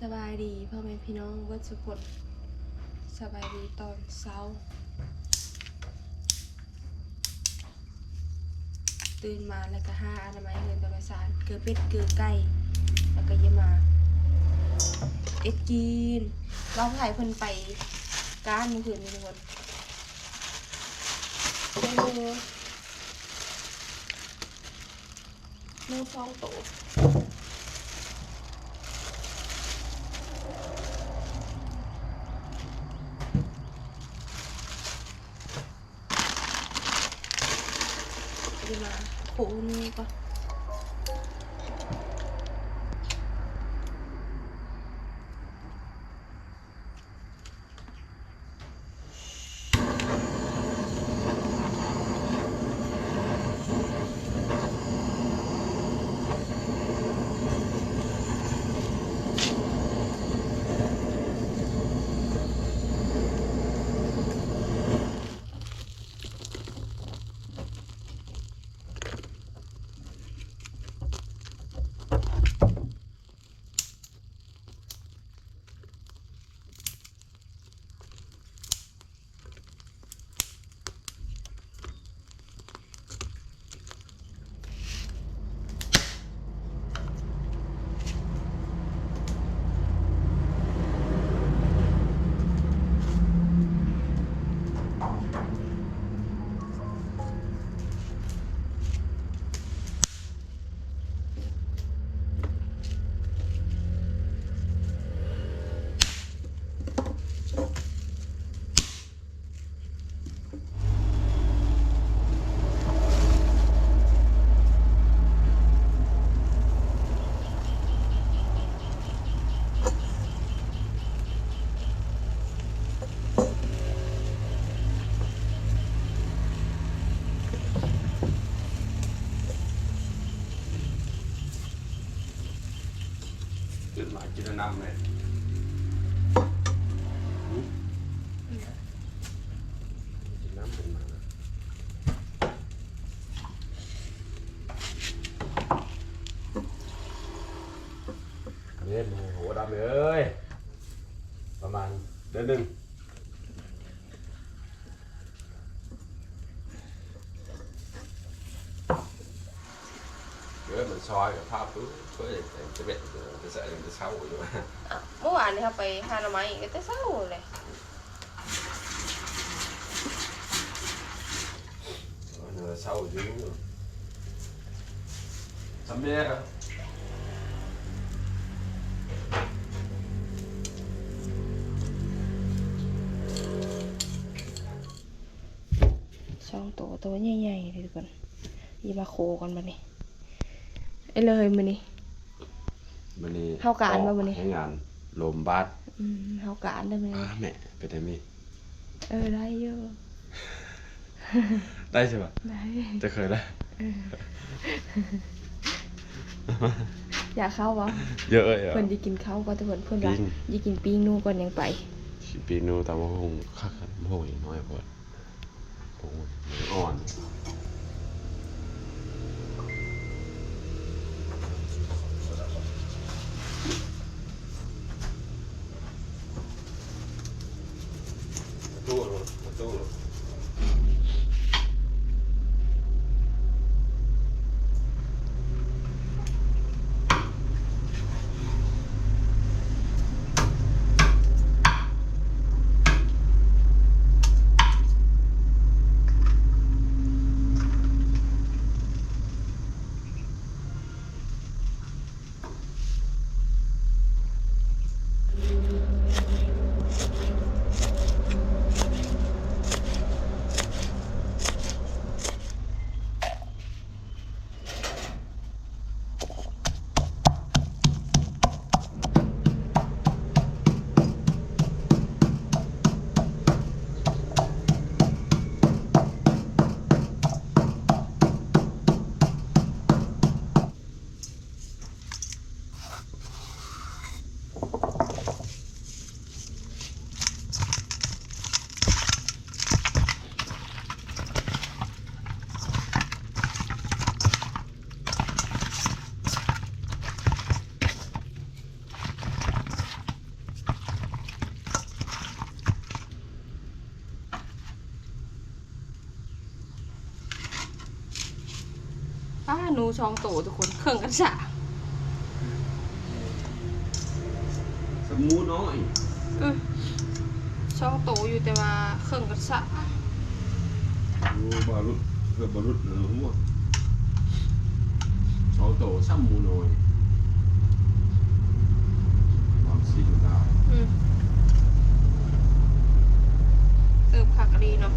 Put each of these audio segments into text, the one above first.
ສະບາຍດີພໍ່ແມ່ພີ່ນ້ອງເບິດສູ່ຄົນ ສະບາຍດີຕອນເຊົ້າ. ຕື່ນມາແລ້ວກໍຫາອະນາໄມເຮືອນທຳມະຊາດ ເກືອເປັດເກືອໄກ່ ແລ້ວກໍຢາມາເຮັດກິນ. ລາວໃຫ້ເພິ່ນໄປການມື້ຄືນນີ້ທຸກຄົນ. ເບິ່ງດູ ໝູສອງໂຕ. ດຽວມາໂຄນີ້ກ່ອນ. ຕື່ນມາກິນນ້ຳເລີຍ. ຫືມ? ກິນນ້ຳເພິ່ນມາ. ເດ້ ໝູຫົວດຳເອີຍ ປະມານເດືອນໜຶ່ງ. ເອີ ມັນຊອຍກັບພາບ ເອີ ຈະເປັນ ຈະໃສ່ ຈະເຊົາຢູ່. ອ້າວ ເມື່ອວານນີ້ເຮົາໄປຫາໜໍ່ໄມ້ກໍແຕ່ເຊົ້າແຫຼະ. ເອີ ເຊົ້າຢູ່ ຊຳແມ່ ສອງໂຕ ໂຕໃຫຍ່ໆເດ້ທຸກຄົນ. ຢ່າມາໂຄກັນບັດນີ້ ເອີ ເລີຍມື້ນີ້ ມື້ນີ້ເຮົາການບໍ່ມື້ນີ້? ແຮງງານລົມບາດ. ອືມ ເຮົາການໄດ້ມື້ນີ້. ອ້າ ແມ່ ເປັນໄດ໋ມີ? ເອີ ໄດ້ຢູ່ ໄດ້ໃຊ່ປະ? ໄດ້ ຈະເຄີຍໄດ້. ເອີ ຢາກເຂົ້າບໍ່? ເຍອະເອີຍ ເພິ່ນຢາກກິນເຂົ້າກໍ ແຕ່ເພິ່ນ ເພິ່ນວ່າ ປີ້ງ ຢາກກິນປີ້ງໜູກ່ອນຍັງໄປ. ປີ້ງໜູ ຕຳບັກຫຸ່ງຄັກ ຕຳບັກຫຸ່ງນ້ອຍໂພດ. ໂອ້ຍ ມັນອ່ອນ. ປະຕູ ປະຕູ. ປ້າ ໜູສອງໂຕທຸກຄົນ ເຄິ່ງກັນຊະ ສຳໝູນ້ອຍ. ອື ສອງໂຕຢູ່ ແຕ່ວ່າເຄິ່ງກັນຊະ. ໂອ້ ບໍ່ຫຼຸດ ເກືອບບໍ່ຫຼຸດແລ້ວຫົວ ສອງໂຕ ສຳໝູນ້ອຍ. ຫອມຊີ້ນໄດ້ ອື ເຕີບຄັກອີ່ຫຼີເນາະ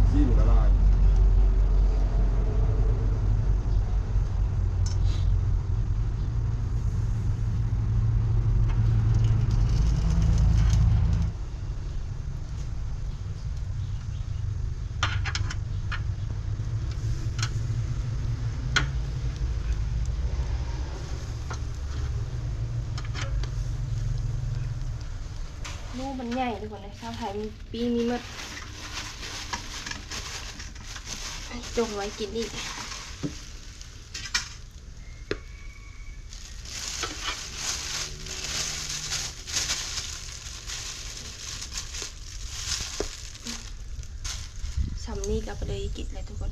ຊີ້ນກໍໄດ້. ໜູມັນໃຫຍ່ທຸກຄົນເອີຍ ຊາວໄທປີມີໝົດ ຈົ່ງໄວ້ກິນອີກ. ສ່ຳນີ້ກໍພໍດີກິນແລ້ວທຸກຄົນ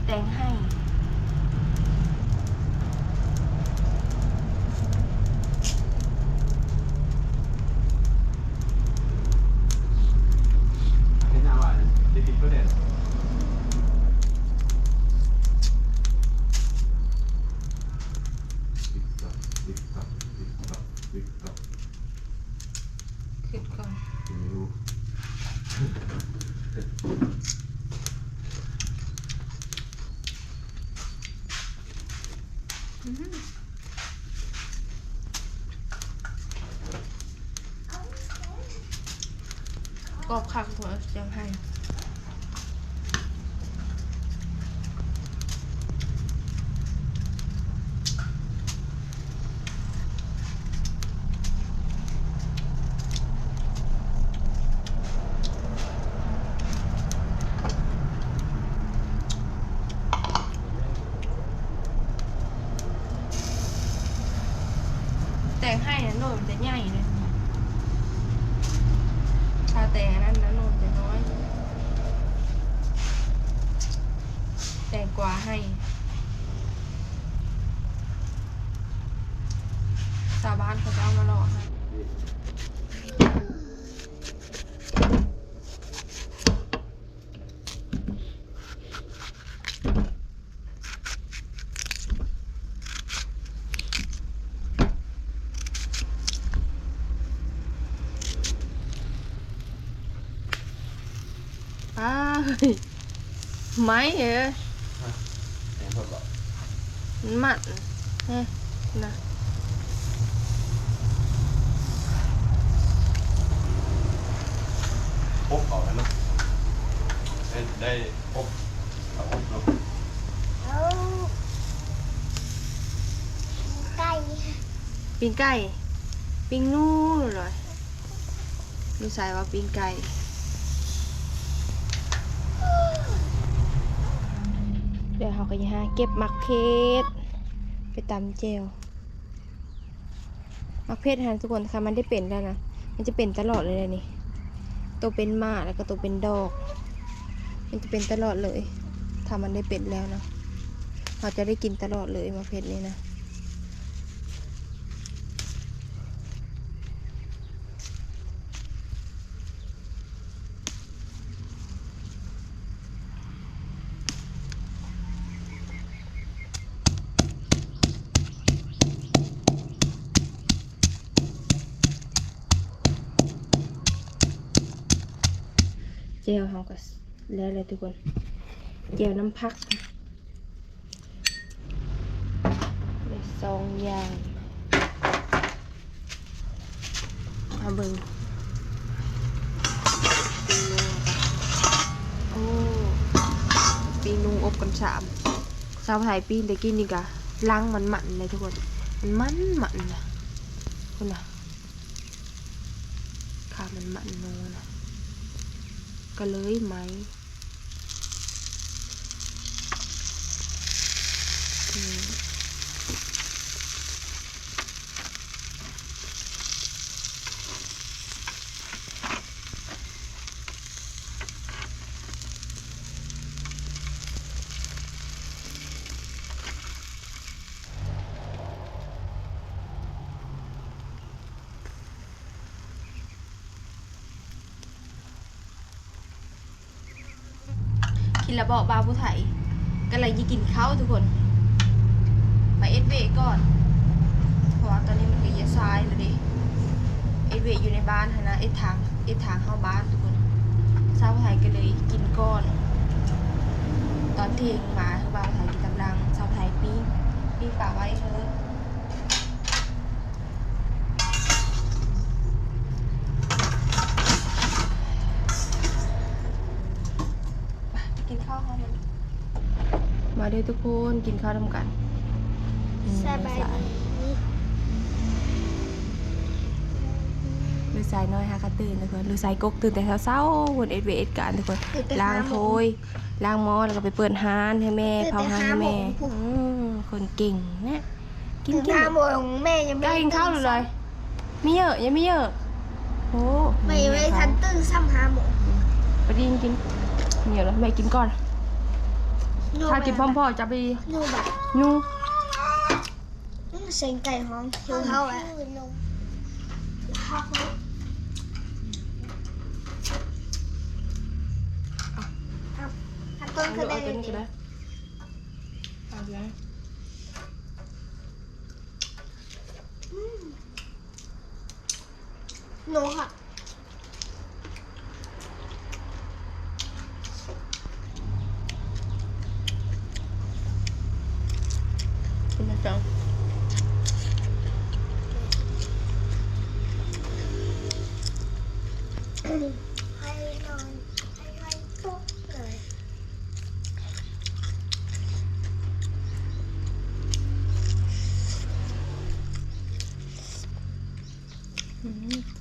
ແຕງໄຫ້. ຄິດກ່ອນ ອືມ ກອບຄັກ ແຕງໄຫ້. ແຕງໄຫ້ນັ້ນໂນດມັນຈະໃຫຍ່ເດ້ ຖ້າແຕງອັນນັ້ນນະໂນດມັນຈະນ້ອຍ ແຕງກວາໄຮ່ ຊາວບ້ານເຂົາເຈົ້າມາເລາະໃຫ້. ອ້າຍ ໄໝ້ເອີຍ ມັນມັນ ເອີ ນະ ອົບເອົາແລ້ວເນາະ ໄດ້ ໄດ້ອົບ ເອົາອົບເນາະ ເອົາ ປີ້ງໄກ່ ປີ້ງໄກ່ ປີ້ງໜູ ລອຍ ລູກຊາຍວ່າປີ້ງໄກ່ ດຽວເຮົາກໍຈະຫາເກັບໝາກເຜັດໄປຕຳແຈ່ວ ໝາກເຜັດຫັ້ນທຸກຄົນ ຄັນມັນໄດ້ເປັນແລ້ວນະ ມັນຈະເປັນຕະຫຼອດເລີຍເດນີ້ ໂຕເປັນໝາກ ແລ້ວກໍໂຕເປັນດອກ ມັນຈະເປັນຕະຫຼອດເລີຍ ຖ້າມັນໄດ້ເປັນແລ້ວນະ ເຮົາຈະໄດ້ກິນຕະຫຼອດເລີຍໝາກເຜັດນີ້ນະ. ແຈ່ວເຮົາກໍແລ້ວແຫຼະທຸກຄົນ ແຈ່ວນ້ຳຜັກ ໄດ້ສອງຢ່າງ ມາເບິ່ງ ປີ້ງໜູ ໂອ້ ປີ້ງໜູອົບກັນຊາມ ຊາວໄທປີ້ງແຕ່ກີ້ນີ້ກະຫຼັງມັນມັນເລີຍທຸກຄົນ ມັນມັນມັນນະ ພຸ້ນນະ ຄາມັນມັນນົວນະ ກະເລີຍໄໝ້. ອືມ. ກິນລະເບາະບ່າວຜູ້ໄທ ກະເລີຍຈະກິນເຂົ້າທຸກຄົນ. ມາເຮັດວຽກກ່ອນ ເພາະວ່າຕອນນີ້ມັນກະຈະສາຍແລ້ວເດ້. ເຮັດວຽກຢູ່ໃນບ້ານຫັ້ນນະ ເຮັດທາງ ເຮັດທາງເຂົ້າບ້ານທຸກຄົນ. ສາວຜູ້ໄທກະເລີຍກິນກ່ອນ ຕອນທ່ຽງມາຄືບ່າວຜູ້ໄທກິນຕາມຫຼັງ. ສາວຜູ້ໄທປີ້ງ ປີ້ງປາໄວ້ເດີ. ມາເດີທຸກຄົນ ກິນເຂົ້ານຳກັນ. ສະບາຍດີ. ລູກຊາຍນ້ອຍຫາກະຕື່ນທຸກຄົນ ລູກຊາຍກົກຕື່ນແຕ່ເຊົ້າໆ ເພິ່ນເຮັດວຽກເຮັດການທຸກຄົນ ລ້າງຖ້ວຍ ລ້າງໝໍ້ ແລ້ວກະໄປເປີດຮ້ານໃຫ້ແມ່ ເຝົ້າຮ້ານໃຫ້ແມ່. ຄົນເກັ່ງນະ. ກິນ ກິນ ຫ້າໂມງແມ່ຍັງບໍ່ໄດ້ກິນເຂົ້າເລີຍ. ມີເຢີ ຍັງມີເຢີ. ໂອ້ ແມ່ຍັງບໍ່ໄດ້ທັນຕື່ນຊ້ຳ ຫ້າໂມງ. ປະດິນກິນ ມີເຢີ ແມ່ກິນກ່ອນ. ຖ້າກິນພ້ອມພໍ່ຈະໄປ ຍູ້ ສຽງໄກ່ຮ້ອງ ຫິວເຂົ້າແລ້ວ. ເອົາ ເອົາ ເອົາ ເອົາ ເອົາ ເອົາ ເອົາ ເອົາ ເອົາ ໂນ ຄ່ະ. ອືມ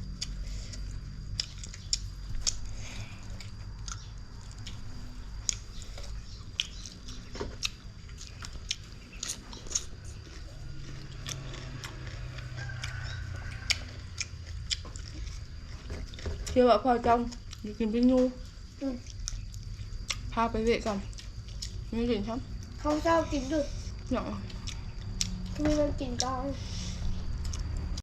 ເຊື່ອວ່າພໍ່ເຈົ້າຢາກກິນປີ້ງຫູ. ອືມ ພາໄປເວະກ່ອນ ມີກິນຊ້ຳ. ເຂົາເຈົ້າກິນດຸ ເນາະ ມີແນວກິນກ່ອນ.